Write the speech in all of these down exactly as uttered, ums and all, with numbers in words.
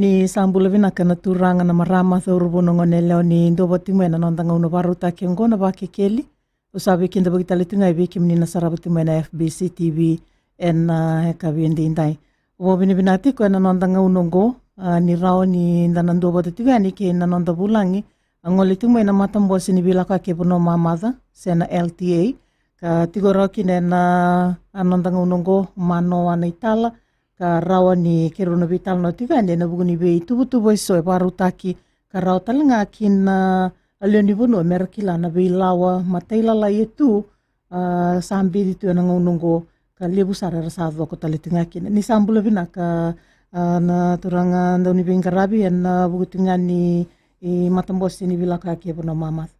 Ni sa bula vinaka na turaga, na marama, cauravou, na gone yalewa ni duavata tiko mai ena noda gauna vakarautaki oqo na Vakekeli. Au sa veikidavaki tale tiko ga vei kemuni na sarava tiko mai na F B C T V ena, ah, yakavi edaidai. Vakavinavinaka tiko ena noda gauna oqo, ah, ni rawa ni da na duavata tiko yani kei na noda vulagi, a gole tiko mai na Matabose ni Veilakoyaki e Vanua Mamaca, se na L T A, ka tiko rawa kina ena, ah, noda gauna oqo Manoa Naitala, ka rawa ni keirau na veitalanoa tiko yani ena vuku ni veituvatuva eso e vakarautaki, ka rawa tale ga kina na lewe ni vanua mera kila na veilawa matailalai e tu, ah, sa bici tu ena gauna oqo, ka levu sara era sa coko tale tiko ga kina. Ni sa bula vinaka, ah, na turaga dauniveiqaravi ena vuku tiko ga ni, i Matabose ni Veilakoyaki e Vanua Mamaca.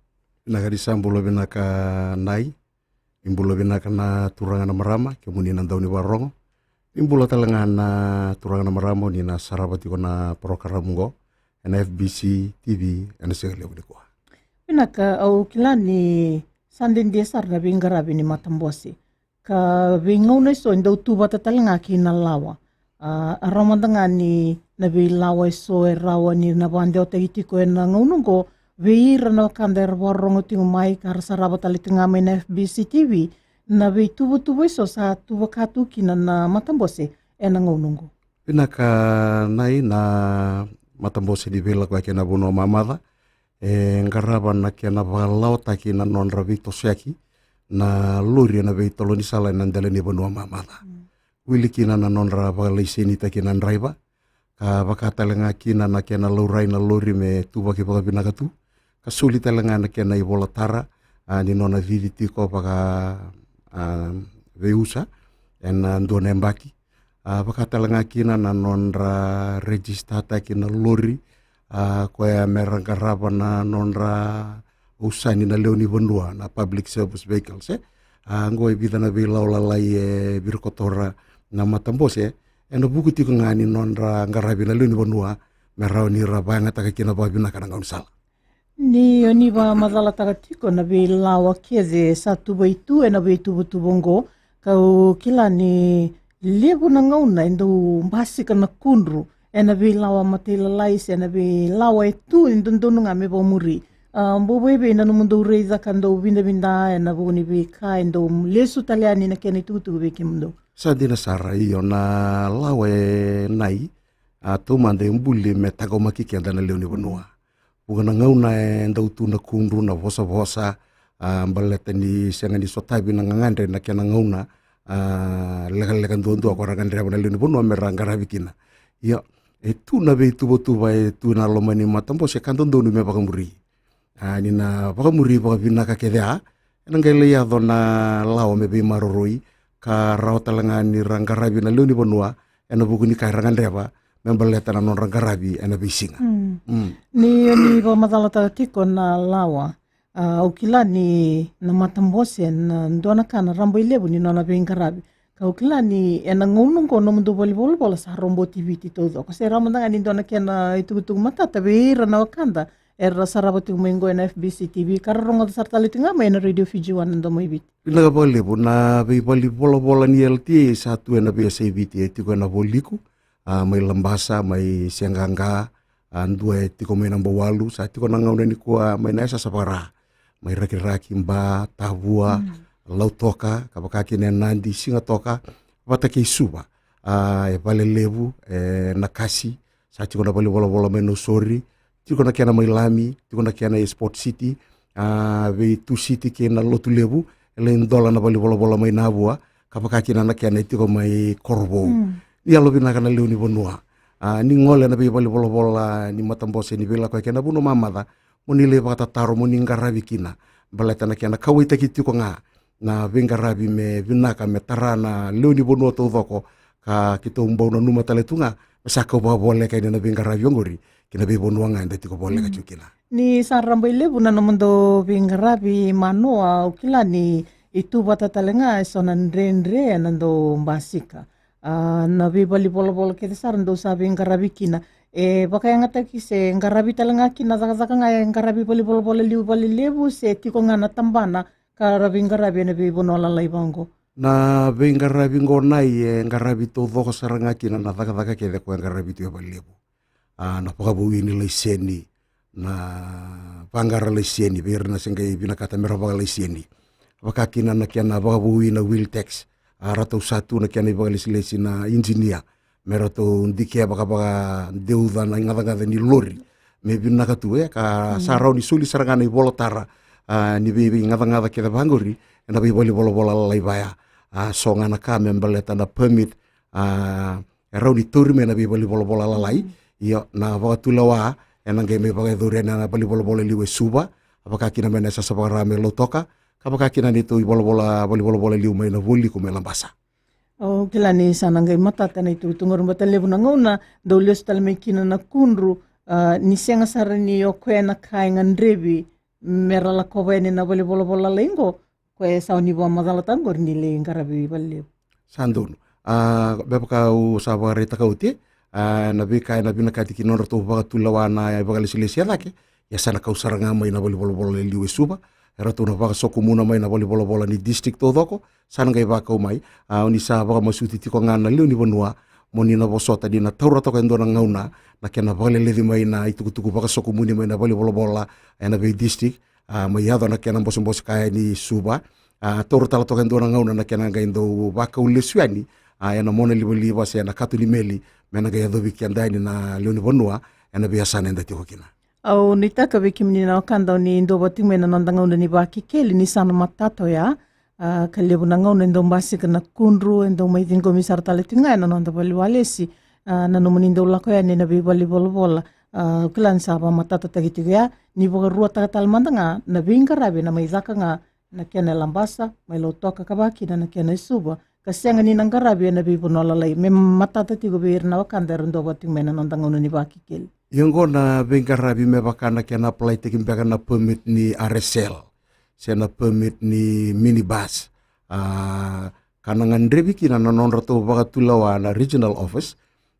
Vinaka, ni sa bula vinaka Nai. Ni bula vinaka na turaga, na marama, kemuni na daunivakarorogo. Ni bula tale ga na turaga, na marama, o ni na sarava tiko na porokaramu oqo ena F B C T V ena siga levu nikua. Vinaka, au kila ni sa dede sara na veiqaravi ni Matabose, ka veigauna eso e dau tu vata tale ga kei na lawa. Ah, a rawa mada ga ni na veilawa eso e rawa ni na vakadewataki tiko ena gauna oqo vei ira na wekada era vakarorogo tiko mai ka ra sarava tale tiko ga mai na F B C T V, na veituvatuva eso sa tu vaka tu kina na Matabose ena gauna oqo. Vinaka Nai, na Matabose ni Veilakoyaki e Vanua Mamaca e qarava na kena vakalawataki na nodra veitosoyaki na lori ena veitolo ni sala ena dela ni vanua mamaca. Mm. Wili kina na nodra vakalaisenitaki na draiva, ka vaka tale ga kina na kena laurai na lori me tuvaki vakavinaka tu, ka soli tale ga na kena ivolatara, ah, ni nona cici tiko vaka, ah, veiusa ena dua na yabaki. Ah, vaka tale ga kina na nodra registataki na lori, ah, koya mera qarava na nodra usani na lewe ni vanua, na public service vehicles, eh. Ah, oqo e vica na veilawa lalai e virikotora na Matabose ena vuku tiko ga ni nodra qaravi na lewe ni vanua me rawa ni ra vakayagataka kina vakavinaka na gaunisala. Ni o ni vakamacalataka tiko na veilawa kece sa tuvai tu ena veituvatuva oqo, kau kila ni levu na gauna e dau basika na kudru ena veilawa matailalai se na veilawa e tu e dodonu ga me vakamuri. Ah, bau vakaevei na nomudou raica ka dau vidavida ena vuku ni veika e dau lesu tale yani na kena itukutuku vei kemudou? Sa dina sara, io, na lawa e Nai, ah, taumada e buli me taqomaki keda na lewe ni vanua. Vuqa na gauna e dau tu na kudru, na vosavosa, ah, baleta ni sega ni sotavi na gagadre na kena gauna, ah, lekaleka duadua ko ra gadreva na lewe ni vanua me ra qaravi kina. Ia, e tu na veituvatuva e tu ena loma ni Matabose ka dodonu me vakamuri. Ah, ni na vakamuri vakavinaka kece, ah, ena qai lai yaco na lawa me veimaroroi ka rawa tale ga ni ra qaravi na lewe ni vanua ena vuku ni ka era gadreva me baleta na nodra qaravi ena veisiga. Mm. Mm. Ni, ni vakamacalataka tiko na lawa, ah, au kila ni na Matabose na dua na ka na rabailevu ni nona veiqaravi. Kau kila ni ena gauna oqo nomudou valenivolavola sa roboti Viti taucoko. Se rawa mada ga ni dua na kena itukutuku matata vei ira na wekada era sarava tiko mai oqo ena F B C T V ka ra rogoca sara tale tiko ga mai ena Radio Fiji One na Domo i Viti. Vinaka vakalevu. Na veivalenivolavola ni L T A sa tu ena veiyasai Viti, e tiko ena Vualiku, ah, mai Labasa, mai Seaqaqa, ah, dua e tiko mai Nabouwalu, sa tiko na gauna nikua mai Nasese, Vara, mai Rakiraki, Ba, Tavua, mm, Lautoka, ka vaka kina e Nadi, Sigatoka, vata kei Suva, ah, e Valelevu, e Nakasi, sa tiko na valenivolavola mai Nausori, tiko na kena mai Lami, tiko na kena e Sport City, ah, vei Tusiti kei na Lotulevu, e lai dola na valenivolavola mai Navua, ka vaka kina na kena e tiko mai Korovou. Mm. Ni yalovinaka na lewe ni vanua. Ah, ni gole na veivalenivolavola ni Matabose ni Veilakoyaki e Vanua Mamaca, mo ni lai vakatataro, mo ni qaravi kina. Baleta na kena kauwaitaki tiko ga na veiqaravi me vinaka, me tara na lewe ni vanua taucoko, ka keitou bau nanuma tale tu ga me sa kau vakavoleka yani na veiqaravi oqori ki na veivanua ga eda tiko voleka, mm, tiko kina. Ni sa rabailevu na nomudou veiqaravi Manoa, au kila ni e tu vata tale ga eso na dredre ena dau basika. Ah, na veivalenivolavola kece sara dou sa veiqaravi kina, e vakayagataki se qaravi tale ga kina na cakacaka ga e qaravi valenivolavola liu Valelevu, se tiko ga na tabana ka ra veiqaravi ena veivanua lalai vaqo? Na veiqaravi qo, Nai, e qaravi taucoko sara ga kina na cakacaka kece ko e qaravi tu e Valelevu. a, na vakavoui ni laiseni, na vaqara laiseni vei ira na se qai vinakata me ra vakalaiseni. Vaka kina na kena vakavoui na wheel tax, a, ratou sa tu na kena ivakalesilesi na ijinia me ratou dikeva ka vakadeuca na igacagaca ni lori me vinaka tu, e ka sa rawa ni soli sara ga na ivolatara, a, ni vei, veigacagaca kece vaqori ena veivalenivolavola lalai vaya. A, so ga na ka me baleta na permit, a, e rawa ni tauri mai na veivalenivolavola lalai. Io, na vakatulewa ena qai mai vakayacori yani na valenivolavola liu e Suva, vaka kina mai na yasayasa vakarawa mai Lautoka, ka vaka kina neitou ivolavola, valenivolavola liu mai na Vualiku mai Labasa. Au kila ni sa na qai matata na itukutuku qori, baleta levu na gauna dau lesu tale mai kina na kudru, a, ni sega sara ni o koya na ka e gadrevi me ra lakova yani na valenivolavola lalai qo, koya e sa ni vakamacalataka qori ni lai qaravi valelevu. Sa donu. A, me vaka au sa vakaraitaka oti, a, na veika ena vinakati ki na nodratou vakatulewa na ivakalesilesi e cake, ia sa na kau sara ga mai na valenivolavola liu e Suva, eratou na vakasokumuna mai na valenivolavola ni district taucoko, sa na qai vakau mai. A, o ni sa vakamasuti tiko ga na lewe ni vanua mo ni na vosota ni na taura toka e dua na gauna na kena vakaleleci mai na itukutuku vakasokumuni mai na valenivolavola ena vei district, a, mai yaco na kena bosebose kaya ni Suva, a, taura tale toka e dua na gauna na kena qai dau vakau lesu yani, a, ena mona livaliva se na kato ni meli, me na qai yacovi keda yani na lewe ni vanua ena veiyasana eda tiko kina. Au nuitaka vei kemuni na wekada o ni dau vata tiko mai na noda gauna ni Vakekeli ni sa na matata oya, a, ka levu na gauna e dau basika na kudru, e dau mai ciqomi sara tale tiko ga ena noda valeniwalesi, a, na nomuni dau lako yani ena veivalenivolavola. A, au kila ni sa vakamatatataki tiko ya, ni vakaruataka tale mada ga na veiqaravi ena mai caka ga na kena e Labasa, mai Lautoka ka vaka kina na kena e Suva, ka sega ni na qaravi ena veivanua lalai, me matata tiko vei ira na wekada era dau vata tiko mai na noda gauna ni Vakekeli. Ia oqo na veiqaravi me vaka na kena apply-taki beka na permit ni R S L se na permit ni minibus, a, ka na gadrevi kina na nodratou vakatulewa na regional office.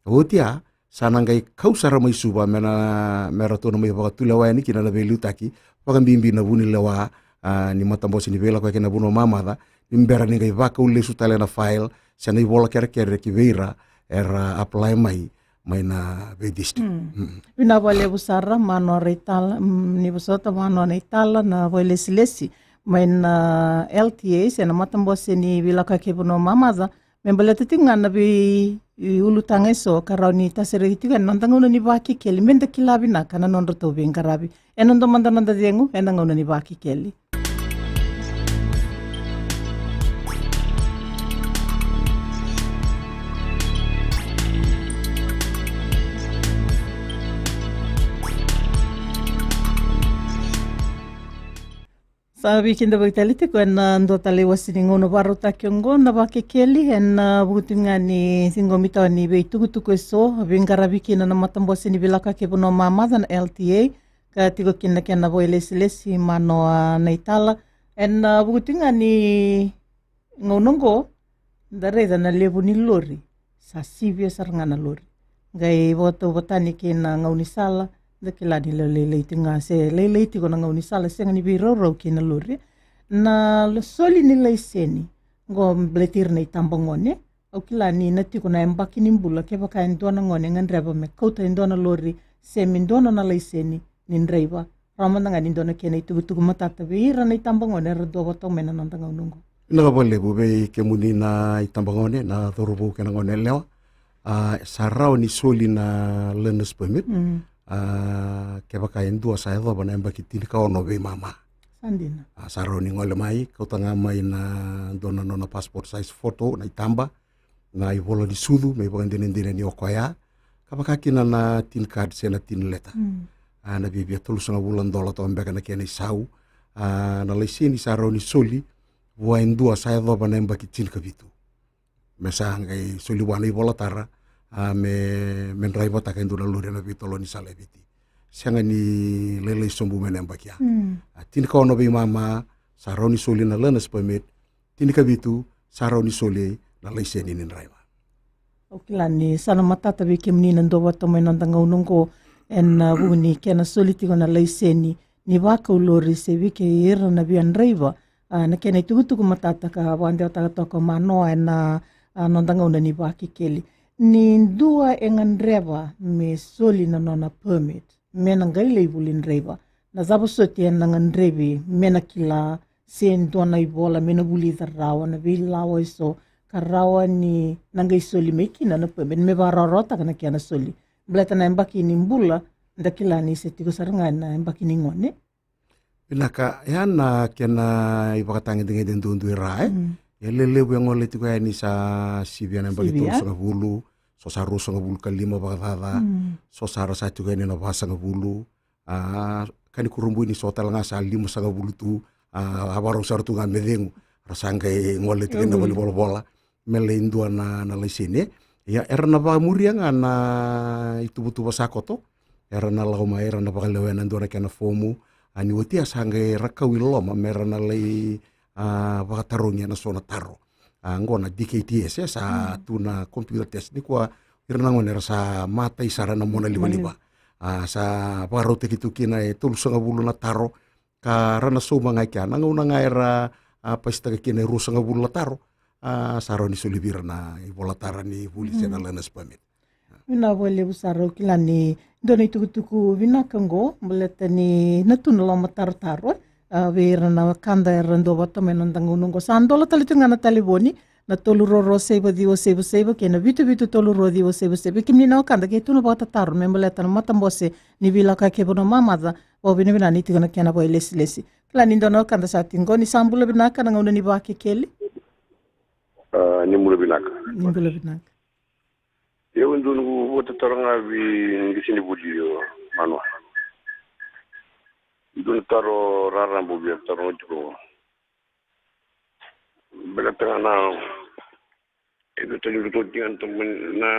Oti ya, sa na qai kau sara mai Suva me na, me ratou na mai vakatulewa yani kina na veiliutaki, vakabibi na vunilewa, a, ni matabose ni veilakoyaki ena vanua mamaca, ni bera ni qai vakau lesu tale na file se na ivola kerekere ki vei ira era apply mai, mai na vei district. Mm. Mm. Vinaka vakalevu sara Manoa Raitala, mm, ni vosota Manoa Naitala, na vakailesilesi mai na L T A se na matabose ni veilakoyaki e vanua mamaca, me baleta tiko ga na veiulutaga eso ka rawa ni tasereki tiko ena noda gauna ni Vakekeli, me da kila vinaka na nodratou veiqaravi. Ena dua mada noda cegu ena gauna ni Vakekeli. Sa veikidavaki tale tiko ena dua tale iwase ni gauna vakarautaki oqo na Vakekeli, ena vuku tiko ga ni ciqomi tawa ni veitukutuku eso veiqaravi kina na matabose ni veilakoyaki e vanua mamaca na L T A, ka tiko kina na kena vakailesilesi Manoa Naitala. Ena vuku tiko ga ni gauna oqo, da raica na levu ni lori, sa sivia sara ga na lori. Qai vakatauvatani kei na gaunisala, da kila ni lailai tiko ga se lailai tiko na gaunisala, sega ni veiraurau kei na lori. Na soli ni laiseni, qo baleti ira na itabagone, au kila ni na tiko na yabaki ni bula kevaka e dua na gone e gadreva me kauta e dua na lori se me dua na nona laiseni ni draiva. Rawa mada ga ni dua na kena itukutuku matata vei ira na itabagone era dua vata mai na noda gauna oqo. Vinaka vakalevu vei kemuni na itabagone, na cauravou kei na gone yalewa. A, sa rawa ni soli na learner's permit. Mm. A, kevaka e dua sa yacova na yabaki tinikaono veimama. Sa dina. A, sa rawa ni gole mai, kauta ga mai na dua na nona passport size photo, na itaba, na ivola ni sucu me ivakadinadina ni o koya, ka vaka kina na tin card se na tin letter. Mm. A, na viavia tolusagavulu na dola toka beka na kena isau. A, na laiseni sa rawa ni soli vua e dua sa yacova na yabaki tinikavitu. Me sa qai soli vua na ivolatara, a, me, me draivataka e dua na lori ena veitolo ni sala e Viti. Sega ni lailai sobu mai na yabaki ya. Mm. A, tinikaono veimama sa rawa ni soli na learner's permit, tinikavitu sa rawa ni soli na laiseni ni draiva. Au kila ni sa na matata vei kemuni na dua vata mai na noda gauna oqo ena, a, vuku ni kena soli tiko na laiseni ni vakau lori se vei kei ira na via draiva, a, na kena itukutuku matata ka vakadewataka toka o Manoa ena, a, noda gauna ni Vakekeli. Ni dua e gadreva me soli na nona permit me na qai lai vuli draiva, na cava soti ena gadrevi me na kila, se dua na ivola me na vulica rawa na veilawa eso ka rawa ni na qai soli mai kina na permit me vakarawarawataka na kena soli. Baleta na yabaki ni bula da kila ni se tiko sara ga ena yabaki ni gone. Vinaka, ya na kena ivakatagedegede duadua e ra, e. Mm. E lelevu e gole tiko yani sa sivia na yabaki tolusagavulu, so sa ruasagavulu ka lima vakacaca, mm, so sa ra sa tiko yani na vasagavulu, a, ka ni kurabui ni so tale ga sa limasagavulu tu, a, a varau sara tu ga me cegu, ra sa qai gole tiko na vuli volavola me lai dua na, na laiseni. Ia, era na vakamuria ga na ituvatuva sa koto, era na lako mai, era na vakalewena e dua na kena fomu, a, ni oti a sa qai ra kau i loma me ra na lai, a, vakatarogi ena so na taro. A, qo na D K T S, e, sa, mm, tu na computer test nikua, ira na gone era sa matai sara ena mona livaliva. A, sa vakarautaki tu kina e tolusagavulu na taro, ka ra na sauma ga i kea. Na gauna ga era, a, pasitaka kina e ruasagavulu na taro, a, sa rawa ni soli vei ira na ivolatara ni vuli se na learner's permit. Vinaka vakalevu sara, au kila ni dua na itukutuku vinaka oqo, baleta ni na tu na lomatarotaro, a, vei ira na wekada era dua vata mai na noda gauna oqo. Sa dola tale tu ga na talevoni, na tolu rua rua saiva ciwa saiva saiva kei na vitu vitu tolu rua ciwa saiva saiva. Kemuni na wekada, ke tu na vakatataro me baleta na matabose ni veilakoyaki e vanua mamaca, vakavinavinaka ni tiko na kena vakailesilesi. Kila ni dua na wekada sa tiko qo, ni sa bula vinaka na gauna ni Vakekeli. A, ni bula vinaka. Ni bula vinaka. Io, au dua noqu vakatataro ga vei qasenivuli o Manua. Dua na taro raraba au via taroga tiko. Baleta ga na, e dua tani dua tiko na,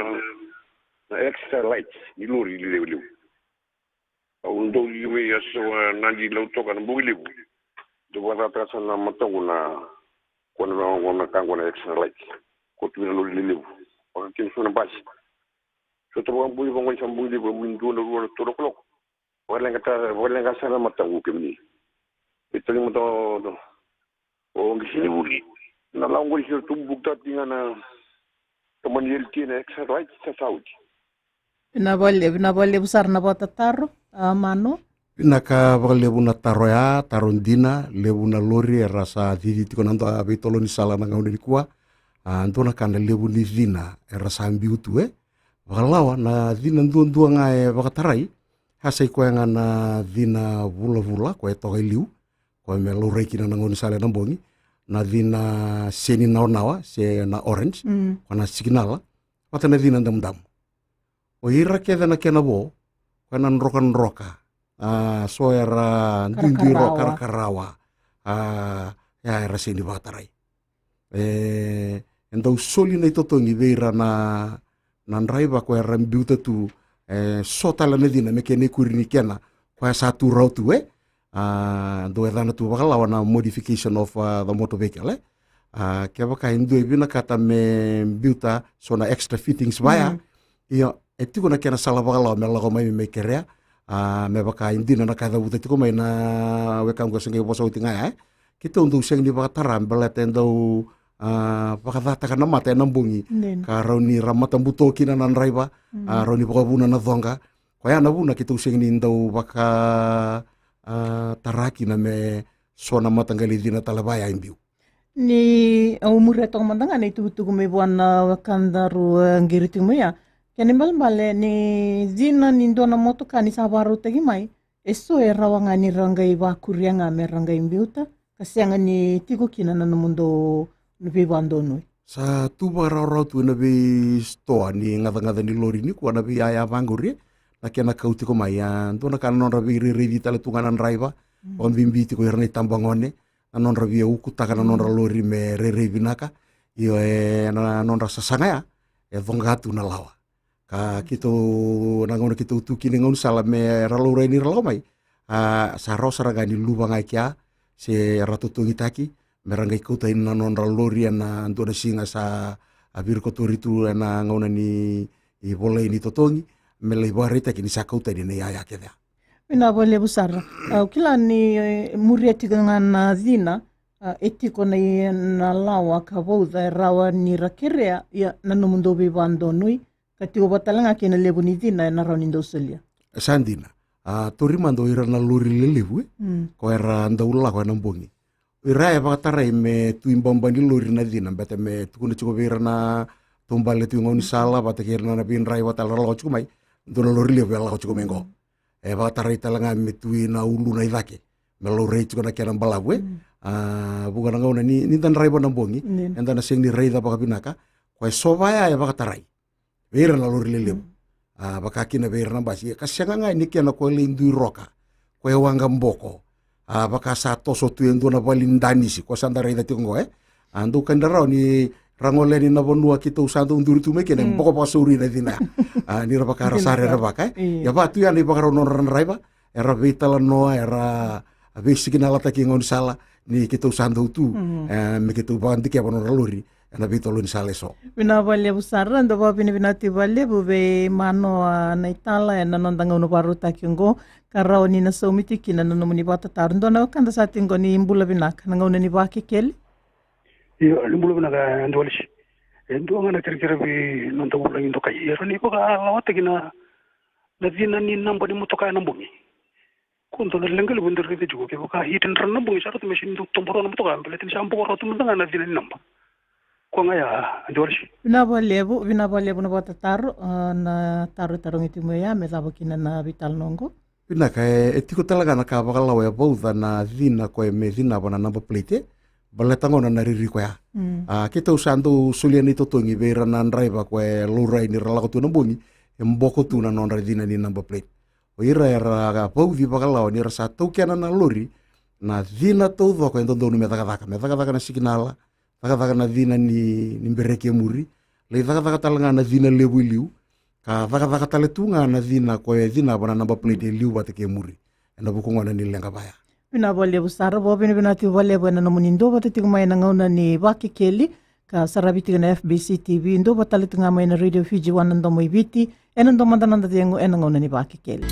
na extra light ni lori lelevu. Au dau liu mai Yasawa, Nadi, Lautoka na bogi levu. Dau vakacataka sara na mataqu na, ko na, ko na ka qo na extra light. Ko tu na lori lelevu. Vaka kina so na basi. So ta vakabui vaqo ni sa bogi levu, e dua na rua na tolu o'clock. Vakaleqa ta, vakaleqa sara na mataqu kemuni. E tali mataqu, o qasenivuli. Na lawa qo ni sira tu bukutaki ga na tomani L T A na extra light sa sa oti. Vinaka vakalevu, vinaka vakalevu sara na vakatataro, a, Manu. Vinaka vakalevu na taro ya, taro dina, levu na lori era sa cici tiko na dua veitolo ni sala na gauna nikua. A, dua na ka na levu ni cina era sa biu tu, e. Vakalawa na cina duadua ga e vakatarai, a sa i koya ga na cina vulavula, koya e toka i liu, koya me laurai kina na gaunisala ena bogi, na cina seni nawanawa, se na orange, mm, koya na sikinala, vata na cina damudamu. O ira kece na kena vo, koya na drokadroka, a, so era duidui ro, karakarawa, karakarawa, a, ya era seni vakatarai. E, e dau soli na itotogi vei ira na, na draiva ko era biuta tu, e, so tale na cina me kena ikuri ni kena, koya sa tu rawa tu, e. A, dau yacana tu vakalawa na modification of, a, the motor vehicle, e. A, kevaka e dua e vinakata me biuta so na extra fittings vaya, mm, io, e tiko na kena sala vakalawa me lako mai me, me kerea, a, me vaka e dina na ka e cavuta tiko mai na wekaqu e se qai vosa oti ga ya, e. Keitou dau sega ni vakatara, baleta e dau, a, vakacataka na mata ena bogi. Dina. Ka rawa ni ra matabuto kina na draiva, a, mm, rawa ni vakavuna na coqa. Koya na vuna keitou sega ni dau vaka, a, tara kina me so na mataqali cina tale vaya e biu. Ni au muria toka mada ga na itukutuku mai vua na wekadaru, e, qiri tiko mai ya. Kena ibalebale ni cina ni dua na motoka ni sa vakarautaki mai, e so e rawa ga ni ra qai vakuria ga me ra qai biuta, ka sega ni tiko kina na nomudou veivakadonui. Sa tu vakarawarawa tu ena veisitoa ni gacagaca ni lori nikua na veiyaya vaqori, e, na kena kau tiko mai, a, dua na ka na nodra veirairaici tale tu ga na draiva, mm, vakabibi tiko ira na itabagone, na nodra via ukutaka na nodra lori me rairai vinaka. Io, e, na nodra sasaga ya e coqa tu na lawa. Ka keitou, na gauna keitou tu kina e gaunisala me ra laurai ni ra lako mai, a, sa rawa sara ga ni luva ga i kea, se ra totogitaki me ra qai kauta yani na nodra lori ena dua na siga sa, a, virikotori tu ena gauna ni, i volai ni totogi, me lai vakaraitaki ni sa kauta yani na iyaya kece ya. Vinaka vakalevu sara. Au kila ni, e, muria tiko ga na cina, A, e tiko na, na lawa ka vauca e rawa ni ra kerea, ia na nomudou veivakadonui, ka tiko vata tale ga kei na levu ni cina e na rawa ni dou solia. E sa dina. A, tauri mada o ira na lori lelevu, e? Mm. Ko era dau lako e na bogi. O ira e vakatarai me tu i baba ni lori na cina, beta me tukuna tiko vei ira na taubale tu i gaunisala, vata kei ira na veidraiva tale ra lako tiko mai, dua na lori levu e lako tiko mai qo. E vakatarai tale ga me tu i na uluna i cake, me laurai tiko na kena balavu, e. Mm. A, vuqa na gauna ni, ni da draiva na bogi, eda na sega ni raica vakavinaka. Ko e so vaya e vakatarai vei ira na lori lelevu. Mm. A, vaka kina vei ira na basi. Ia ka sega ga ni kena ko e lai dui roka, ko e waqa boko. A, vaka sa toso tu e dua na vale ni danisi, ko sa da raica tiko qo, e. A, dou ka ni rawa ni ra gole yani na vanua keitou sa dau duri tu mai kina, e boko vakasauri na cina ya. A, ni ra vaka ra sa rerevaka, e. Io. Ia va tu ya na ivakarau nodra draiva, era veitalanoa, era veisikinalataki e gaunisala ni keitou sa dau tu, e, me keitou vakadikeva nodra lori e na veitolo ni sala e so. Vinaka vakalevu sara, dau vakavinavinaka vakalevu vei Manoa Naitala e na noda gauna vakarautaki oqo, ka rawa ni na saumi tiko kina na nomuni vakatataro. Dua na wekada sa tiko qo, ni bula vinaka, na gauna ni Vakekeli. Io, ni bula vinaka, Dualisi. E dua ga na kerekere vei noda vulagi dokai, e rawa ni vakalawataki na, na cina ni naba ni motoka e na bogi. Ko dua na leqa levu da raica tiko, kevaka e hit and run na bogi, sa rauta me sega ni dau tobo rawa na motoka, baleta ni sa boko rawa tu mada ga na cina ni naba. Ko ga ya, Dualisi. Vinaka vakalevu, vinaka vakalevu na vakatataro, a, na taro e tarogi tiko mai ya, me cava kina na veitalanoa qo. Vinaka, e, e tiko tale ga na ka vakalawa e vauca na cina ko e me cinava na naba plate, e. Baleta gona na ririko ya. Mm. A, keitou sa dau solia na itotogi vei ira na draiva ko e laurai ni ra lako tu na bogi, e boko tu na nodra cina ni naba plate. O ira era vauci vakalawa ni ra sa taukena na lori, na cina taucoko e dodonu me cakacaka. Me cakacaka na sikinala, cakacaka na cina ni, ni bereki e muri, lai cakacaka tale ga na cina levu e liu, ka cakacaka tale tu ga na cina ko e cinava na naba plate e liu vata kei muri. E na vuku gona ni leqa vaya. Vinaka vakalevu sara, vakavinavinaka tiko vakalevu e na nomuni dua vata tiko mai e na gauna ni Vakekeli, ka saravi tiko na F B C T V, dua vata tale tiko ga mai na Radio Fiji One, na domo i Viti, e na dua mada na noda cegu e na gauna ni Vakekeli.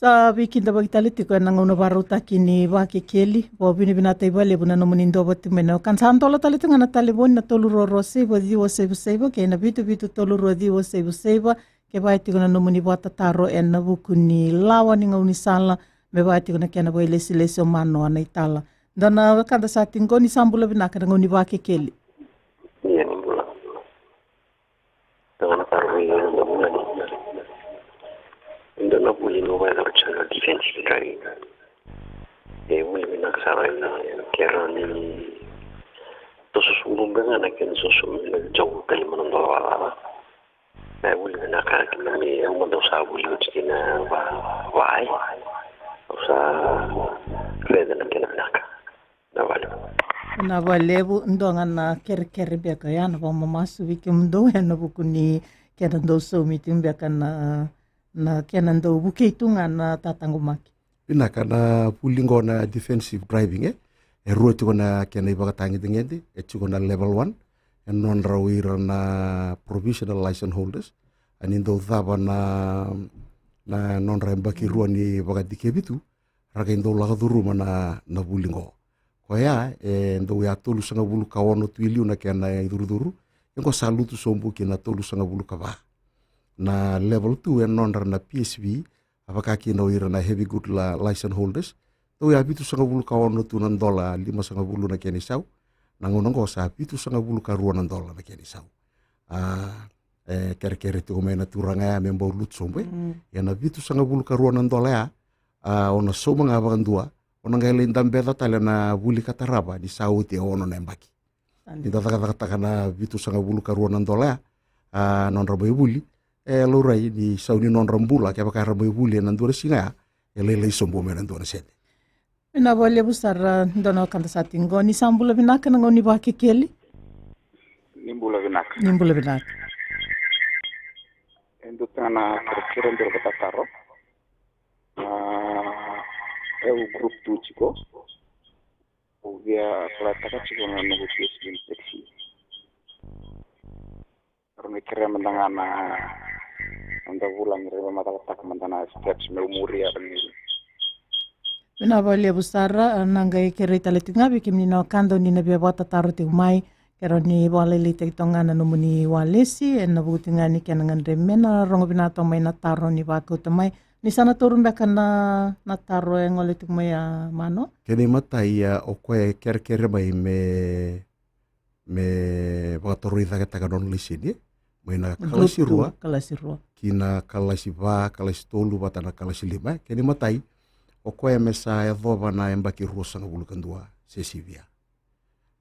Sa veikidavaki tale tiko e na gauna vakarautaki ni Vakekeli. Vakavinavinaka vakalevu na nomuni dua vata tiko mai na wekada. Sa dola tale tiko ga na talevoni, na tolu rua rua saiva ciwa saiva saiva kei na vitu vitu tolu rua ciwa saiva saiva. Ke vaya tiko na nomuni vakatataro e na vuku ni lawa ni gaunisala, me vaya tiko na kena vakailesilesi o Manoa Naitala. Dua na wekada sa tiko qo, ni sa bula vinaka, na gauna ni Vakekeli. Ia, ni bula. Dua na taro vei ira na bula ni, dua na vuli ni wai na channel defense driving. E vuli vinaka sara, e, ke rawa ni toso sobu beka ga na kena sosomi na jau ka lima na dola wala. Na vuli vinaka kina me, au mada au sa vuli oti kina va, vai. Au sa raica na kena vinaka. Na vale. Na vakalevu, dua ga na kerekere beka ya, na vakamamasu vei kemudou e na vuku ni kena dau saumi tu beka na, na kena dau vukei tu ga na tataqomaki. Vinaka, na vuli qo na defensive driving, e. E rua tiko na kena ivakatagedegede, e tiko na level one, e nodrau ira na provisional license holders, a ni dau cava na, na nodra yabaki rua ni vakadikevi tu, ra qai dau lako curuma na, na vuli qo. Koya, e dau ya tolusagavulu ka ono tu i liu na kena icurucuru, e qo sa lutu sobu ki na tolusagavulu ka va. Na level two e nodra na P S V, a vaka kina o ira na heavy good la, license holders. Dau ya vitusagavulu ka ono tu na dola, limasagavulu na kena isau. Na gauna qo sa vitusagavulu ka rua na dola na kena isau. A, e kerekere tiko mai na turaga ya me bau lutu sobu, e. Mm. Ia na vitusagavulu ka rua na dola ya, a, o na sauma ga vakadua, o na qai lai dabeca tale na vuli ka tarava ni sa oti e ono na yabaki. Ni da cakacakataka na vitusagavulu ka rua na dola ya, a, nodra mai vuli, e laurai ni sau ni nodra bula, kevaka era mai vuli e na dua na siga ya, e lailai sobu mai na dua na sede. Vinaka vakalevu sara, dua na wekada sa tiko qo. Ni sa bula vinaka, na gauna ni Vakekeli. Ni bula vinaka. Ni bula vinaka. E dua tale ga na kerekere, dua na ka tataro. A, e au group two tiko. Ia, apply-taka tiko na noqu P S V ni taxi. Rau na kerea mada ga na, na noda vulagi, rau na macalataka mada na steps meu muria. Vinaka vakalevu sara. Na qai kerei tale tiko ga vei kemuni na wekada ni na via vakatataro tiko mai, ke rawa ni vakalailaitaki toka ga na nomuni walesi ena vuku tiko ga ni kena gadrevi me na rogo vinaka toka mai na taro ni vakauta mai. Ni sa na taura beka na, na taro e gole tiko mai, a Mano? Kena imatai, a, o koya e kerekere mai me, me vakatorocaketaka nona laiseni, e? Mai na kalasi rua, kalasi rua ki na kalasi va, kalasi tolu vata na kalasi lima, e? Kena imatai, o koya me sa yacova na yabaki ruasagavulu ka dua se sivia.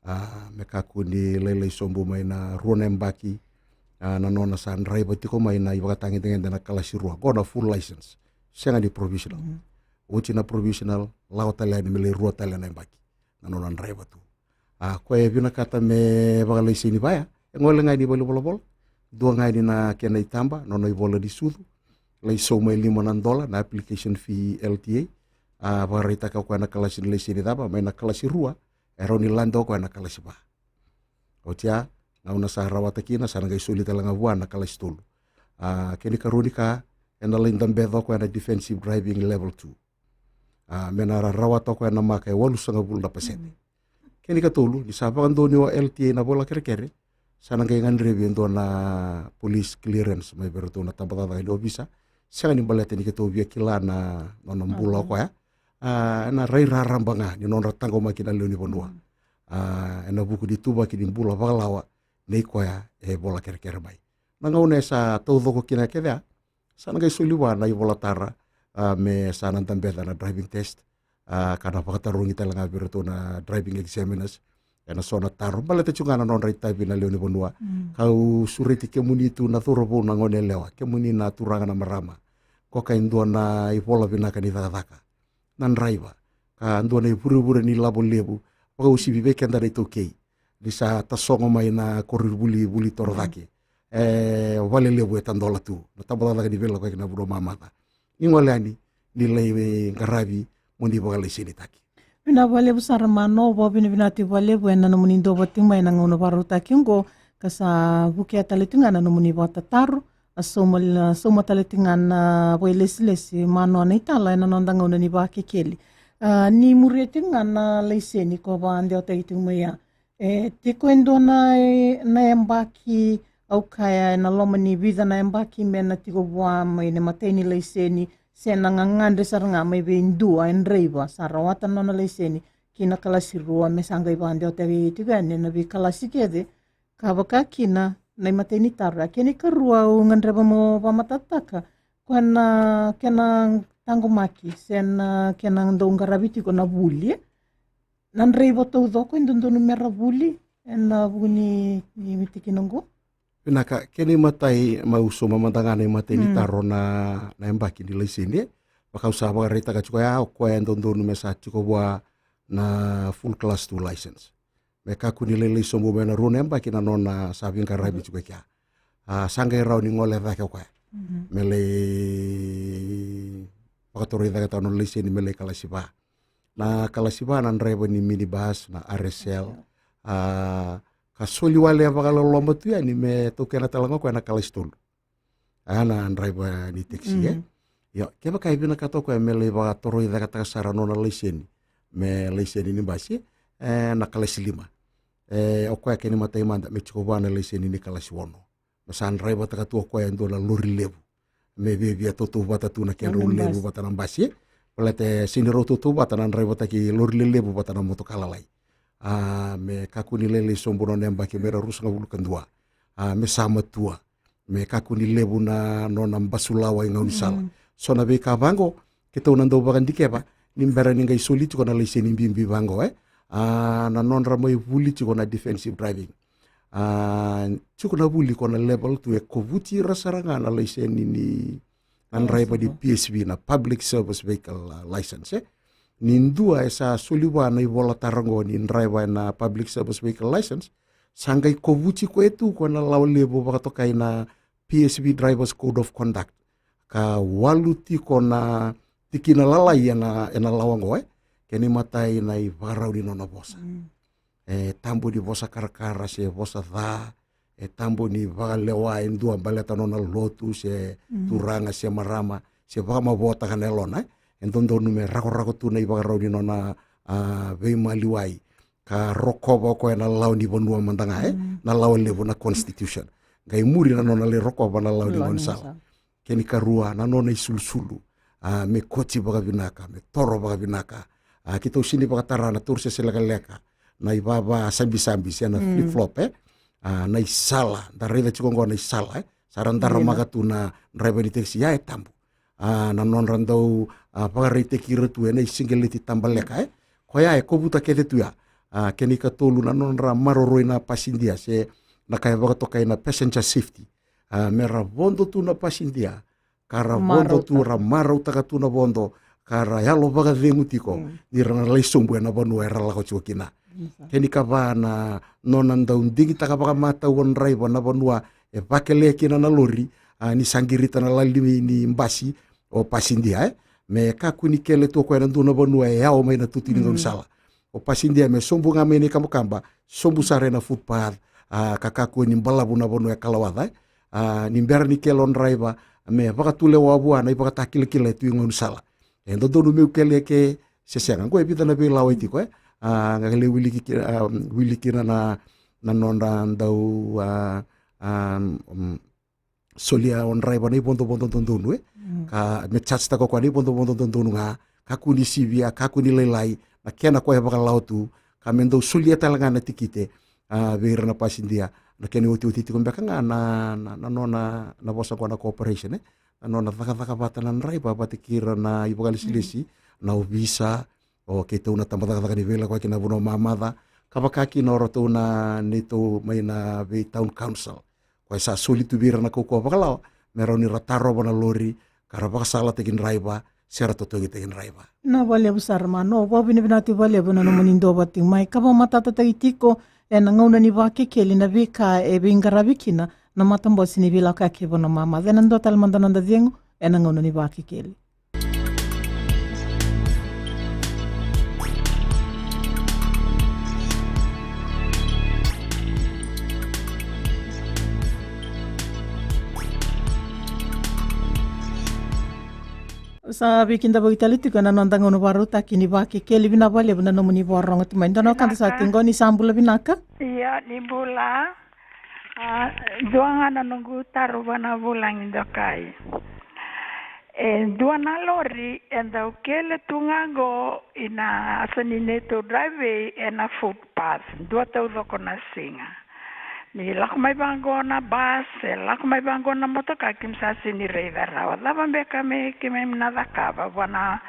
A, me kakua ni lailai sobu mai na rua na yabaki, a, na nona sa draiva tiko mai na ivakatagedegede na kalasi rua, qo na full license, sega ni provisional. Oti na provisional, lako tale yani me lai rua tale na yabaki na nona draiva tu. A, koya e vinakata me vakalaiseni vaya, e gole ga yani i valenivolavola, dua ga yani na kena itaba, nona ivola ni sucu, lai sauma e lima na dola na application fee, L T A. A, vakaraitaka o koya na kalasi ni laiseni cava, mai na kalasi rua, e rawa ni lade o koya na kalasi va. Oti ya, gauna sa rawata kina, sa na qai soli tale ga vua na kalasi tolu. A, kena ikarua ni ka, ena lai dabeca o koya na defensive driving level two. A, me na ra-, rawata o koya na maka e walusagavulu na pasede. Kena ikatolu, ni sa vakadonui o L T A na vola kerekere, sa na qai gadrevi e dua na police clearance mai vei iratou na tabacakacaka ni ovisa. Sega ni baleta ni keitou via kila na nona bula o koya. A, ena rai raraba ga ni nodra taqomaki na lewe ni vanua. A, ena vuku ni tuvaki ni bula vakalawa nei koya e vola kerekere mai. Na gauna e sa taucoko kina kece ya, sa na qai soli vua na ivolatara, a, me sa na dabeca na driving test, a, ka na vakatarogi tale ga vei iratou na driving examiners ena so na taro baleta tiko ga na nodra itavi na lewe ni vanua. Kau sureti kemuni tu na cauravou, na gone yalewa, kemuni na turaga, na marama, qoka e dua na ivola vinaka ni cakacaka na draiva, ka dua na ivurevure ni lavo levu, vakauasivi vei keda na iTaukei. Ni sa tasogo mai na koronivuli, vuli torocake, e, vale levu e tadola tu na tabacakacaka ni veilakoyaki na vanua mamaca. Ni gole yani, ni lai qaravi, mo ni vakalaisenitaki. Vinaka vakalevu sara Mano, vakavinavinaka tiko vakalevu ena nomuni duavata tiko mai ena gauna vakarautaki oqo, ka sa vukea tale tiko ga na nomuni vakatataro. A sauma, a sauma tale tiko ga na vakailesilesi Mano Naitala ena noda gauna ni Vakekeli. A, ni muria tiko ga na laiseni ko vakadewataki tiko mai ya, e tiko e dua na, na yabaki au kaya ena loma ni vica na yabaki me na tiko vua mai na imatai ni laiseni, se na gagadre sara ga mai vei dua e draiva sa rawata na nona laiseni ki na kalasi rua me sa qai vakadewataki tiko yani ena veikalasi kece, ka vaka kina na imatai ni taro. A kena ikarua au gadreva mo vakamatatataka, koya na kena taqomaki se na kena dau qaravi tiko na vuli, e? Na draiva taucoko e dodonu mera vuli ena vuku ni, ni tikina oqo? Vinaka, kena imatai, mau sauma mada ga na imatai ni taro na, na yabaki ni laiseni, e? Vaka au sa vakaraitaka tiko ya, o koya e dodonu me sa tiko vua na full class two license. Me kakua ni lailai sobu mai na rua na yabaki na nona sa veiqaravi tiko e kea. A, sa qai rawa ni gole cake o koya me lai vakatorocaketaka na nona laiseni me lai kalasi va. Na kalasi va na draiva ni minibus, na R S L. A, ka soli wale vakaloloma tu yani me taukena tale ga o koya na kalasi tolu. A, na draiva ni taxi, e? Io, kevaka e vinakata o koya me lai vakatorocaketaka sara nona laiseni me laiseni ni basi, e, na kalasi lima. E, o koya kena imatai mada me tiko vua na laiseni ni kalasi ono. Me sa draivataka tu o koya e dua na lori levu, me viavia tautauvata tu na kedrau levu vata na basi. Baleta e sega ni rau tautauvata na draivataki lori lelevu vata na motoka lalai. A, me kakua ni lailai sobu nona yabaki me ra ruasagavulu ka dua. A, me sa matua. Me kakua ni levu na nona basulawa i gaunisala. So na veika vaqo keitou na dau vakadikeva ni bera ni qai soli tiko na laiseni bibi vaqo, e? A, na nodra mai vuli tiko na defensive driving. A, tiko na vuli ko na level two e kovuti ira sara ga na laiseni ni, na draiva ni P S V, na Public Service Vehicle, a, License, e? Ni dua e sa soli vua na ivolatara oqo ni draiva ena Public Service Vehicle License, sa qai kovuti koya tu ko na lawa levu vakatokai na P S V Drivers Code of Conduct. Ka walu tiko na tikina lalai ena, ena lawa oqo, e? Kena imatai na ivakarau ni nona vosa. E tabu ni vosa karakara se vosa ca, e tabu ni vakalewa e dua baleta nona lotu se turaga se marama, se vakamavotaka na yalona, e dodonu me rakorako tu na ivakarau ni nona, a, veimaliwai, ka rokova o koya na lawa ni vanua mada ga, e na lawa levu na constitution. Qai muri na nona lai rokova na lawa ni gaunisala. Kena ikarua na nona isulusulu, a, me koti vakavinaka, me toro vakavinaka. A, keitou sini vakatara na toru sese lekaleka, na ivava sabisabi se na flip flop, e. A, na isala, da raica tiko oqo na isala, e. Sa ra daramaka tu na draiva ni tekisi, ia e tabu. A, na nodra dau, a, vakaraitaki ira tu ena isiqeleti tabaleka, e. Koya e kovuta kece tu ya. A, kena ikatolu na nodra maroroi na pasidia se na ka e vakatokai na passenger safety. A, me ra vodo tu na pasidia, ka ra vodo tu, ra marautaka tu na vodo, ka ra yalo vakacegu tiko ni ra na lai sobu ena vanua era lako tiko kina. Kena ikava na nona dau digitaka vakamatau o draiva na vanua e vakelea kina na lori, a, ni sa qirita na lali ni basi o pasidia, e. Me kakua ni kele tu o koya ena dua na vanua e yawa mai na tutu ni gaunisala. O pasidia me sobu ga mai na ikabakaba, sobu sara ena footpath, a, ka kakua ni balavu na vanua e kalawaca, e. A, ni bera ni kele o draiva, me vakatulewa vua na ivakatakilakila e tu i gaunisala. E dodonu meu kele ke se sega. Oqo e vica na veilawa e tiko, e. A, qai lai wiliki ki-, a, wili kina na, na nodra dau, a, a, solia o draiva na ivodovodo dodonu, e. Ka me charge-taka o koya na ivodovodo dodonu ga, kakua ni sivia, kakua ni lailai, na kena koya e vakalawa tu, ka me dau solia tale ga na tikite, a, vei ira na pasidia. Na kena iotioti tiko beka ga na, na, na nona, na vosa oqo na cooperation, e. Na nona cakacaka vata na draiva vata kei ira na ivakalesilesi, na ovisa, o keitou na tabacakacaka ni veilakoyaki na vanua mamaca, ka vaka kina o ratou na neitou mai na vei town council. Koya sa soli tu vei ira na kaukauwa vakalawa me rawa ni ra tarova na lori, ka ra vakasalataki draiva, se ra totogitaki draiva. Na vakalevu sara Mano, vakavinavinaka tiko vakalevu na nomuni dua vata tiko mai ka vakamatatataki tiko ena gauna ni Vakekeli na veika e veiqaravi kina na matabose ni veilakoyaki e vanua mamaca. Ena dua tale mada noda cegu ena gauna ni Vakekeli. Sa veikidavaki tale tiko ena noda gauna vakarautaki ni Vakekeli. Vinaka vakalevu na nomuni vakarorogo tiko mai. Dua na wekada sa tiko qo, ni sa bula vinaka. Ia, ni bula. A, dua ga na noqu taro vua na vulagi dokai. E dua na lori e dau kele tu ga qo ina yasa ni neitou driveway ena footpath, dua taucoko na siga. Ni lako mai vaqo na bus, e lako mai vaqo na motoka, keimami sa sini raica rawa. Cava beka me keimami na cakava vua na,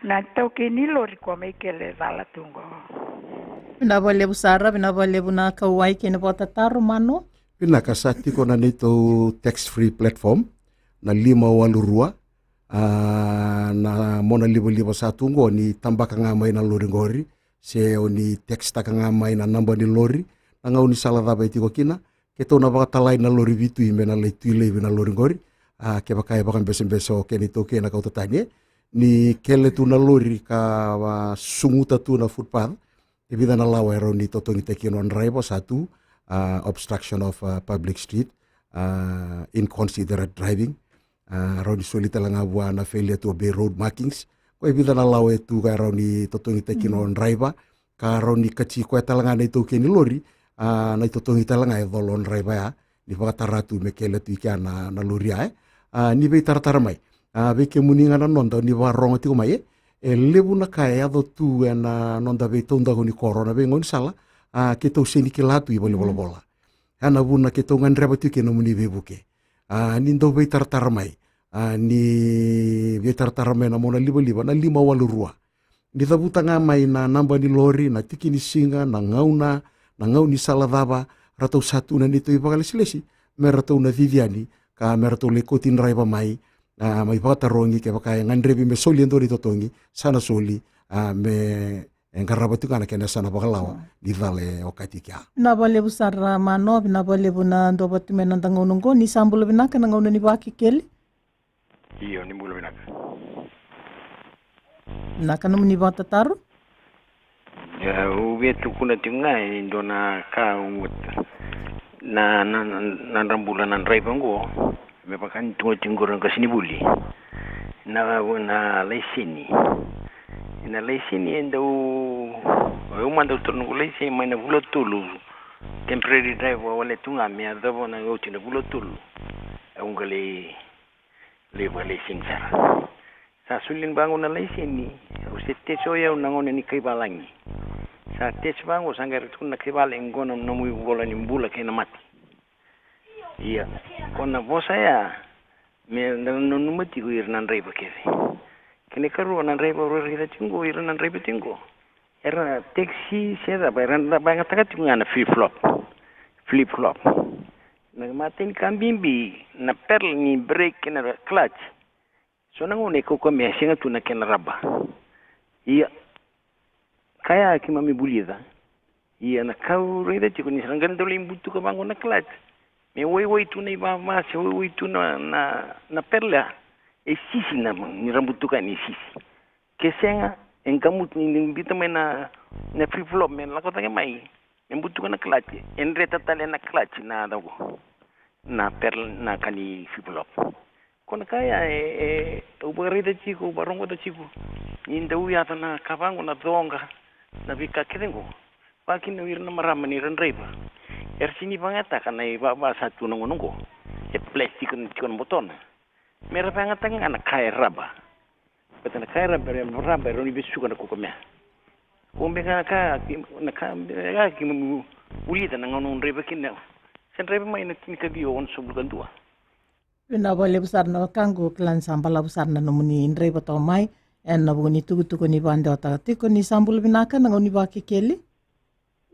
na taukei ni lori ko mai kele cala tu qo? Vinaka vakalevu sara, vinaka vakalevu na kauwai kei na vakatataro Mano. Vinaka, sa tiko na neitou tax free platform, na lima walu rua. A, na mona livaliva sa tu qo ni tabaka ga mai na lori qori, se o ni tax-taka ga mai na naba ni lori, na gaunisala cava e tiko kina, keitou na vakatalai na lori vitui me na lai tui laivi na lori qori. A, kevaka e vakabesebese o kena itaukei na kauta tani, e, ni kele tu na lori ka, a, suguta tu na footpath, e vica na lawa e rawa ni totogitaki kina o draiva sa tu, a, obstruction of, a, public street, a, inconsiderate driving, a, rawa ni soli tale ga vua na failure to obey road markings. Ko e vica na lawa e tu ka e rawa ni totogitaki kina o draiva, ka rawa ni kati koya tale ga na itaukei ni lori, a, na itotogi tale ga e colo o draiva ya, ni vakatara tu me kele tu i kea na, na lori ya, e. A, ni veitaratara mai. A, vei kemuni ga na noda ni vakarorogo tiko mai, e, e levu na ka e yaco tu ena noda veitaudaku ni koro, na veigaunisala, a, keitou seni kila tu i valenivolavola. Ya na vuna keitou gadreva tiko kei nomuni veivuke. A, ni dau veitaratara mai. A, ni veitaratara mai na mona livaliva, na lima walu rua. Ni cavuta ga mai na naba ni lori, na tiki ni siga, na gauna, na gaunisala cava ratou sa tu na neitou ivakalesilesi me ratou na cici yani, ka me ratou lai kauti draiva mai, a, mai vakatarogi, kevaka e gadrevi me soli e dua na itotogi, sa na soli, a, me, e qarava tiko ga na kena yasana vakalawa ni cala e okati kea. Vinaka vakalevu sara Mano, vinaka vakalevu na dua vata tiko mai na noda gauna oqo, ni sa bula vinaka na gauna ni Vakekeli. Io, ni bula vinaka. Na ka nomuni vakatataro? Ia, au via tukuna tiko ga e dua na ka, au na, na, na, na drabula na draiva oqo. Me vaka ni tukuna tiko oqo na qasenivuli. Na, na laiseni. Na laiseni e dau, au mada au taura noqu laiseni mai na vula tolu. Temporary driver wale tu ga me yacova na oti na vula tolu. Au qai lai, lai vakalaiseni sara. Sa soli vaqo na laiseni, au se tesi o yau na gauna ni kaivalagi. Sa tesi vaqo, sa qai ra tukuna na kaivala, e qo na nomu ivola ni bula kei na mate. Ia, ko na vosa ya, me da nanuma tiko ira na draiva kece. Kena ikarua, na draiva au raica tiko qo, ira na draiva tiko qo. Era taxi se cava, era da vakayagataka tiko ga na flip flop. Flip flop. Na imatai ni ka bibi, na pedal ni brake kei na clutch. So na gauna e kaukamea e sega tu na kena raba. Ia, ka ya keimami vulica. Ia na ka au raica tiko ni sa ra qai dau lai butuka vaqo na clutch. Me waiwai tu na ivava se waiwai tu na, na, na pedal ya. E sisi na, ni ra butuka ni sisi. Ke sega, e gamutu ni biuta mai na, na flip flop me lako cake mai. Me butuka na clutch, e dreta tale na clutch na cauqo. Na pedal na ka ni flip flop. Ko na ka ya e, e, au vakaraica tiko, au vakarogoca tiko. Ni dau yaco na ka vaqo na coqa, na veika kece qo. Vakakina o ira na marama ni ra draiva. Era sini vakayagataka na ivava sa tu na gauna qo. E plastic tiko na botona. Me ra vakayagataka ga na ka e raba. Baleta na ka e raba, e raba, e rawa ni vesuka na kaukamea. Ko beka na ka, na ka, na ka keimami vulica na gauna au draiva kina. Sa draiva mai na tinikaciwa onosagavulu ka dua. Vinaka vakalevu sara na wekaqu, kila ni sa balavu sara na nomuni draiva toka mai. Ena vuku ni tukutuku ni vakadewataka tiko, ni sa bula vinaka na gauna ni Vakekeli.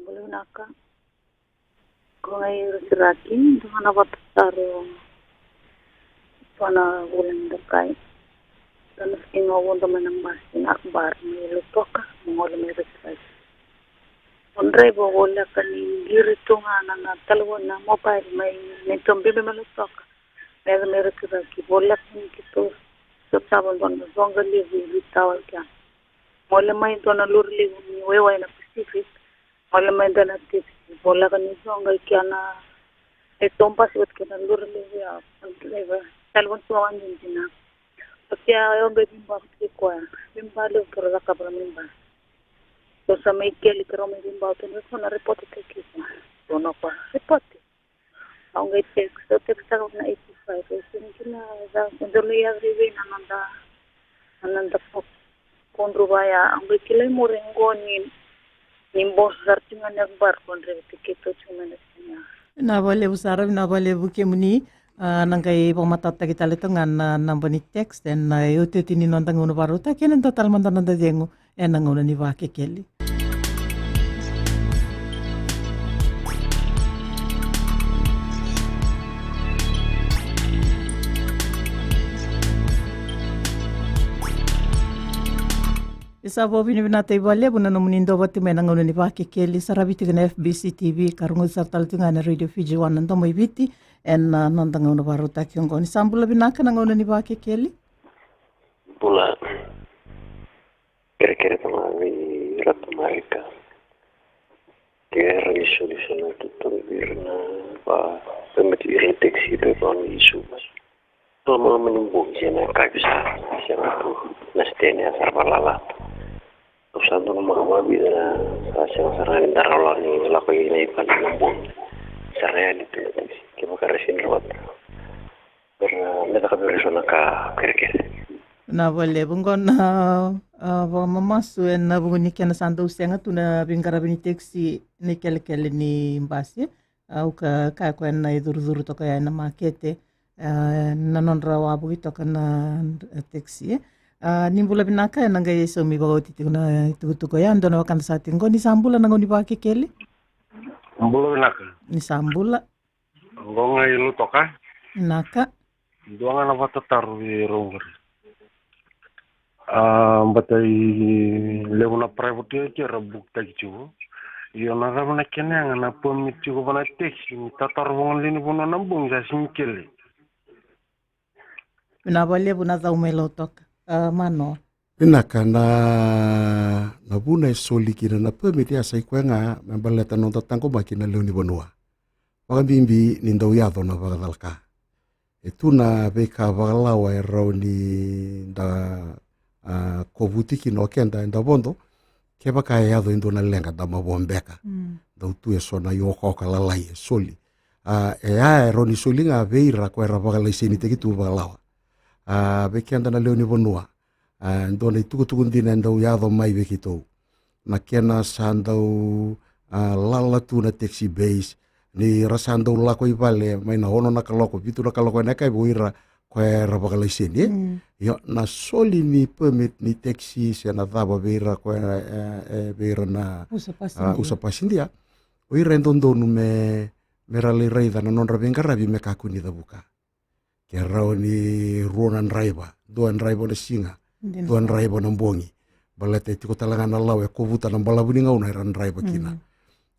Bula vinaka. Ko qai Rakiraki, dua ga na vakatataro vua na vula ni dokai. Sa na siga au vodo mai na basi na Akbar mai Lautoka, mo gole mai Rakiraki. Ko draiva, voleka ni qiri tu ga na, na talevoni, na mobile mai, mai Tobibe mai Lautoka. Me yaco mai Rakiraki, voleka ni keitou sotava dua na coqa levu e veitawa i kea. Gole mai dua na lori levu ni waiwai na Pacific. Gole mai dua na taxi, voleka ni coqa i kea na, e tobasi vata kei na lori levu ya, na driver. Talevoni tu ga vaqo dina. Oti ya au qai veiba vata kei koya. Veiba levu, keirau cakava na veiba. Keirau sa mai keli, keirau mai veiba, oti ya keirau na report-taki koya. Keirau na koya report. Au qai text, au text-taka na eighty five, au sega kina, au dau lai yaco i vei na noda, na noda ko-, kodruva ya, au qai kilai muri qo ni, ni boss sara tiko ga ni Akbar, ko draiva tekete tiko mai na siga. Vinaka vakalevu sara, vinaka vakalevu kemuni, a, na qai vakamatatataki tale toka ga na naba ni text, ena iotioti ni noda gauna vakarautaki, ena dua tale mada noda cegu. Ena gauna ni Vakekeli. E sa vakavinavinaka vakalevu na nomuni duavata mai ena gauna ni Vakekeli, saravi tiko na F B C T V, ka rogoci sara tale tiko ga na Radio Fiji One, na Domo i Viti, ena noda gauna vakarautaki oqo. Ni sa bula vinaka na gauna ni Vakekeli. Bula. Kerekere toka ga vei ira na tamariki. Ke ra ni soli so na itukutuku vei ira na va, permit vei ira na taxi driver ni Suva. Loma, loma ni bogi se na yakavi sa, se na tu na siteni ya sa ra vakalala. Au sa donumaka vakavica na, sa sega sara ni dara lako i na ivale na bogi. Sa ra yali tu na taxi, kevaka ra sega ni rawata. Era, me caka vei ira eso na ka kerekere. Vinaka vakalevu. Oqo na, a, vakamamasu ena vuku ni kena sa dau sega tu na veiqaravi ni taxi ni kelekele ni basi. Au ka, ka kaya o koya na icurucuru toka ya ena makete, a, na nodra wavoki toka na, a, taxi. A, ni bula vinaka, ena qai saumi vakaoti tiko na itukutuku ya, dua na wekada sa tiko qo. Ni sa bula na gauna ni Vakekeli. Bula vinaka. Ni sa bula. Oqo ga i Lautoka. Vinaka. Dua ga na vakatataro vei rau qori. A, baleta e levu na private ya ke ra book-taki tiko. Io, na cava na kena yaga na permit tiko va na taxi, ni tataro vagolei ni vanua na bogi sa sega ni kele. Vinaka vakalevu na cau mai Lautoka. A, Manoa. Vinaka. Na, na vuna e soli kina na permit ya sa i koya ga me baleta na noda taqomaki na lewe ni vanua, vakabibi ni dau yaco na vakacalaka. E tu na veika vakalawa e rawa ni da, a, kovuti kina o keda eda vodo, kevaka e yaco e dua na leqa da mavoa beka. Mm. Dau tu e so na iokaoka lalai e soli. A, e a e rawa ni soli ga vei ira ko era vakalaisenitaki tu vakalawa. A, vei keda na lewe ni vanua, a, dua na itukutuku dina e dau yaco mai vei keitou. Na kena sa dau, a, lala tu na taxi base, ni ra sa dau lako i vale mai na ono na kaloko, vitu na kaloko ena yakavi, o ira ko era vakalaiseni, e? Mm. Io, na soli ni permit ni taxi se na cava vei ira ko era, e, e, vei ira na, usa, a, pasidia, usa pasidia. O ira e dodonu me, me ra lai raica na nodra veiqaravi me kakua ni cavuka. Ke rawa ni rua na draiva, dua draiva na siga, dua draiva na bogi. Baleta e tiko tale ga na lawa e kovuta na balavu ni gauna era draiva kina. Mm.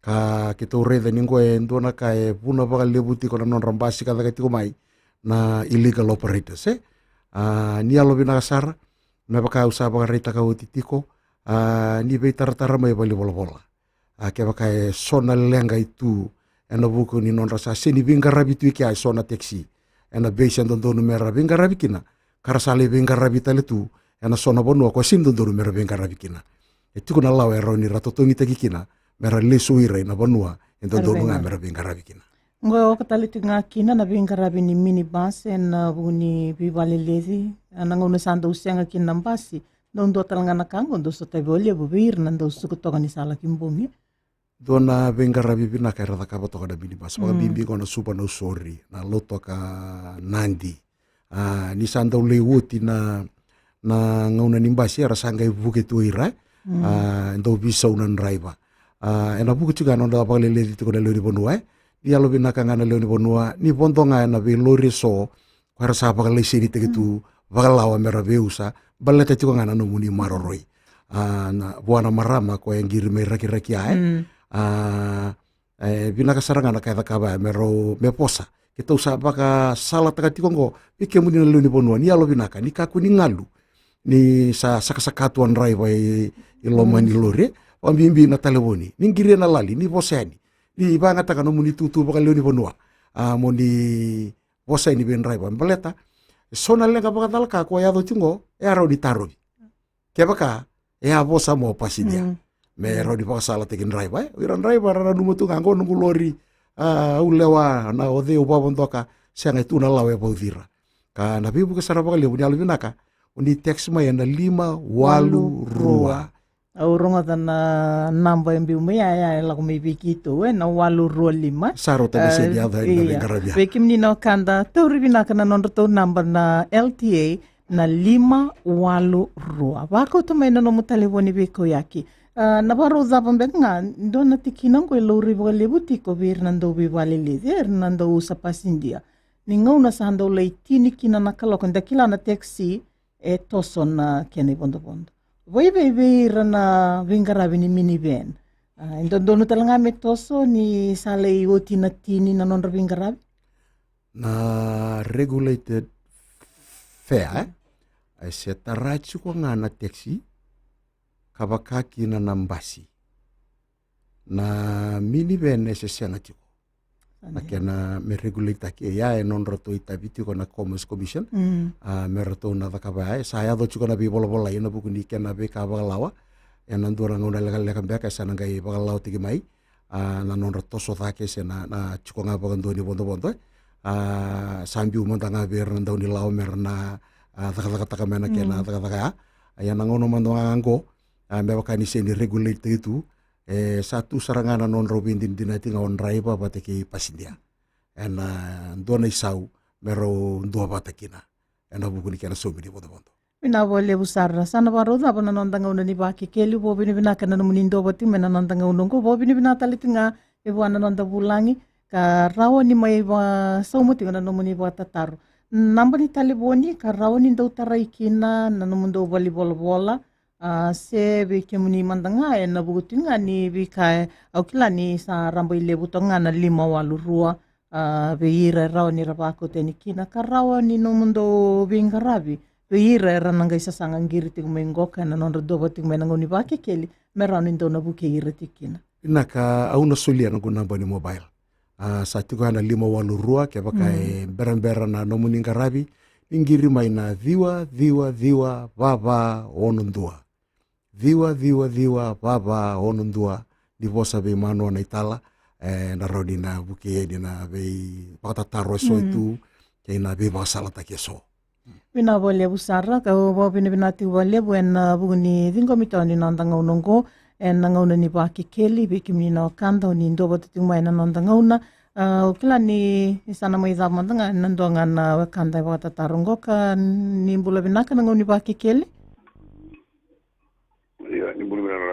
Ka keitou raica ni qo e dua na ka e vuna vakalevu tiko na nodra basi ka caka tiko mai na illegal operators, e? A, ni yalovinaka sara, me vaka au sa vakaraitaka oti tiko, a, ni veitaratara mai valenivolavola. A, kevaka e so na leqa e tu ena vuku ni nodra sa seni veiqaravi tu i kea e so na taxi ena base e dodonu me ra veiqaravi kina, ka ra sa lai veiqaravi tale tu ena so na vanua ko seni dodonu me ra veiqaravi kina. E tiko na lawa e rawa ni ra totogitaki kina me ra lesu ira ina vanua e dodonu ga me ra veiqaravi kina. Qo e oka tale tiko ga kina na veiqaravi ni minibus ena vuku ni veivaleleci, ena gauna sa dau sega kina na basi. Dau dua tale ga na ka qo dau sotavi vakalevu vei ira na dau suka toka ni sa laki bogi. Dua na veiqaravi vinaka era cakava toka na minibus, vakabibi qo na Suva Nausori, na Lautoka, Nadi. A, ni sa dau lai oti na, na gauna ni basi era sa qai vuke tu o ira, e? Mm. A, dau veisau na draiva. A, ena vuku tiko ga na nodra vakaleleci tiko na lewe ni vanua, e? Ni yalovinaka ga na lewe ni vanua, ni vodo ga ena veilori e so ko era sa vakalaisenitaki tu vakalawa me ra veiusa, baleta tiko ga na nomuni maroroi. A, na vua na marama ko e qiri mai Rakiraki ya, e? Mm. A, e vinaka sara ga na ka e cakava ya me rau, me vosa. Keitou sa vakasalataka tiko qo vei kemuni na lewe ni vanua, ni yalovinaka, ni kakua ni galu ni sa sakasaka tu a draiva i, i loma ni lori, e? Vakabibi na talevoni, ni qiria na lali, ni vosa yani, ni vagataka nomuni tutu vakalewe ni vanua, a, mo ni vosa yani vei draiva. Baleta e so na leqa vakacalaka ko yaco tiko qo, e a rawa ni tarovi. Kevaka e a vosa mai o pasidia, mm, me rawa ni vakasalataki draiva, e? O ira draiva ra nanuma tu ga, qo noqu lori, a, au lewa, na o cei au vakavodoka, sega, e tu na lawa e vauci ira. Ka na veivuke sara vakalevu, ni yalovinaka, o ni text mai ena lima walu rua. Au rogoca na naba e biu mai ya, ya e lako mai vei keitou, e, na walu rua lima. Sa rauta ni sega ni yaco yani na veiqaravi ya. Vei kemuni na wekada, tauri vinaka na nodratou naba na L T A, na lima walu rua. Vakauta mai na nomu talevoni veikauyaki. A, na vakarau cava beka ga, dua na tikina qo e laurai vakalevu tiko vei ira na dau veivaleleci, e, ira na dau usa pasidia. Ni gauna sa dau lai tini kina na kaloko, da kila na taxi e toso na kena ivodovodo. Vaivei vei ira na veiqaravi ni minivan? A, e dodonu tale ga me toso ni sa lai oti na tini na nodra veiqaravi? Na regulated fare, e? E se tara tiko ga na taxi, ka vaka kina na basi. Na minivan e se sega tiko. Na kena me regulate-taki, e ya e nodratou itavi tiko na Commerce Commission. Mm. A, me ratou na cakava ya, e sa yaco tiko na veivolavolai ena vuku ni kena veika vakalawa. Ena dua na gauna lekaleka beka e sa na qai vakalawataki mai, a, na nodra toso cake se na, na tiko ga vakadua ni vodovodo, e. A, sa biu mada ga vei ira na daunilawa me ra na, a, cakacakataka mai na kena, mm, cakacaka ya. A, ia na gauna mada ga qo, a, me vaka ni sega ni regulate-taki tu, e sa tu sara ga na nodrau veidinadinati ga o draiva vata kei pasidia ena dua na isau me rau duavata kina ena vuku ni kena saumi ni vodovodo. Vinaka vakalevu sara. Sa na vakarau cava na noda gauna ni Vakekeli. Vakavinavinaka na nomuni duavata tiko mai na noda gauna oqo. Vakavinavinaka tale tiko ga e vua na noda vulagi ka rawa ni mai vakasauma tiko na nomuni vakatataro. Naba ni talevoni ka rawa ni dau tarai kina na nomudou valenivolavola, a, se vei kemuni mada ga ena vuku tiko ga ni veika e, au kila ni sa rabailevu toka ga na lima walu rua, a, vei ira e rawa ni ra vakauta yani kina ka rawa ni nomudou veiqaravi vei ira era na qai sasaga qiri tiko mai qoka ena nodra dua vata tiko mai na gauna ni Vakekeli, me rawa ni dou na vukei ira tiko kina. Vinaka, au na solia na noqu naba ni mobile. A, sa tiko ya na lima walu rua, kevaka e berabera na nomuni qaravi, ni qiri mai na ciwa ciwa ciwa va va ono dua. Ciwa ciwa ciwa va va ono dua. Ni vosa vei Manoa na itala, e, na rawa ni na vukei yani na veivakatataro eso tu kei na veivakasalataki eso. Vinaka vakalevu sara, kau vakavinavinaka tiko vakalevu ena vuku ni ciqomi toka ni noda gauna oqo ena gauna ni Vakekeli. Vei kemuni na wekada o ni dua vata tiko mai ena noda gauna, a, au kila ni, ni sa na mai cava mada ga ena dua ga na wekada e vakatataro oqo. Ka ni bula vinaka na gauna ni Vakekeli. Ia, ni bula vinaka.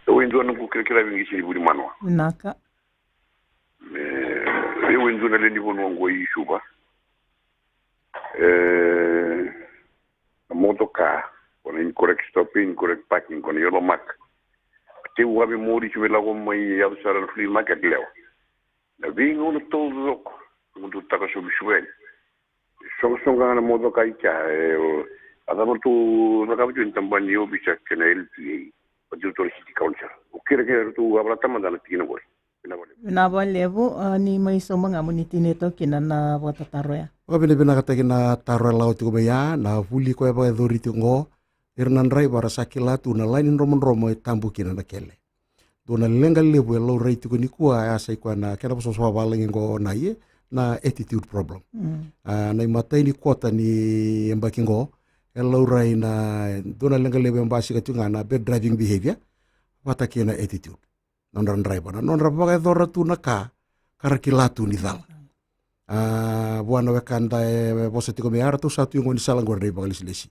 Au e dua na noqu kirakira vei qisi ni vuli Manoa. Vinaka. E, au e dua na lewe ni vanua oqo i Suva. E, na motoka, ko na incorrect stopping, incorrect parking, ko na yellow mark. Teu ave mori se me lako mai yaco sara na flea market lewa. Na veigauna taucoko, mo dou taka sobu i Suva yani. Soqasoqa ga na motoka i kea, e, o, a cava tou cakava tu ena tabana ni ovisa kei na L T A, vata tiko na City Council. Au kerekere ratou a valata mada na tikina qori. Vinaka vakalevu. Vinaka vakalevu, a, ni mai sauma ga mo ni tinia toka kina na vakatataro ya. Vakavinavinakataki na taro e lako tiko mai ya, na vuli koya vakayacori tiko oqo, ira na draiva ra sa kila tu na laini dromodromo e tabu kina na kele. Dua na leqa levu e laurai tiko nikua, e a sa i koya na kena vosavosa vavalagi oqo na ie, na attitude problem. Mm. A, na imatai ni kota ni yabaki oqo, e laurai na dua na leqa levu e basika tiko ga na bad driving behavior, vata kei na attitude. Nodra draiva, na nodra vakayacora tu na ka, ka ra kila tu ni cala. A, vua na wekada e vosa tiko mai, a, ratou sa tu i gaunisala oqori na ivakalesilesi.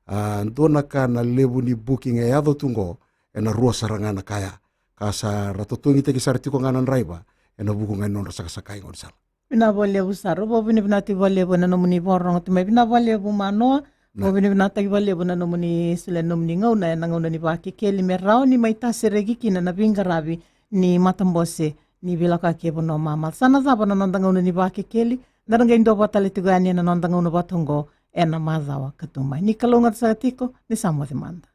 A, dua na ka na levu ni booking e yaco tu oqo, ena rua sara ga na ka ya. Ka sa ra totogitaki sara tiko ga na draiva, ena vuku ga ni nodra sakasaka i gaunisala. Vinaka vakalevu sara, vakavinavinakataki vakalevu ena nomuni vakarorogo tu mai. Vinaka vakalevu Manoa, vakavinavinakataki vakalevu na nomuni solia na nomuni gauna ena gauna ni Vakekeli me rawa ni mai tasereki kina na veiqaravi ni matabose ni veilakoyaki e vanua mamaca. Sa na cava na noda gauna ni Vakekeli, da na qai duavata tale tiko yani ena noda gauna vata oqo ena macawa ka tu mai. Ni kalougata saka tiko, ni sa moce mada.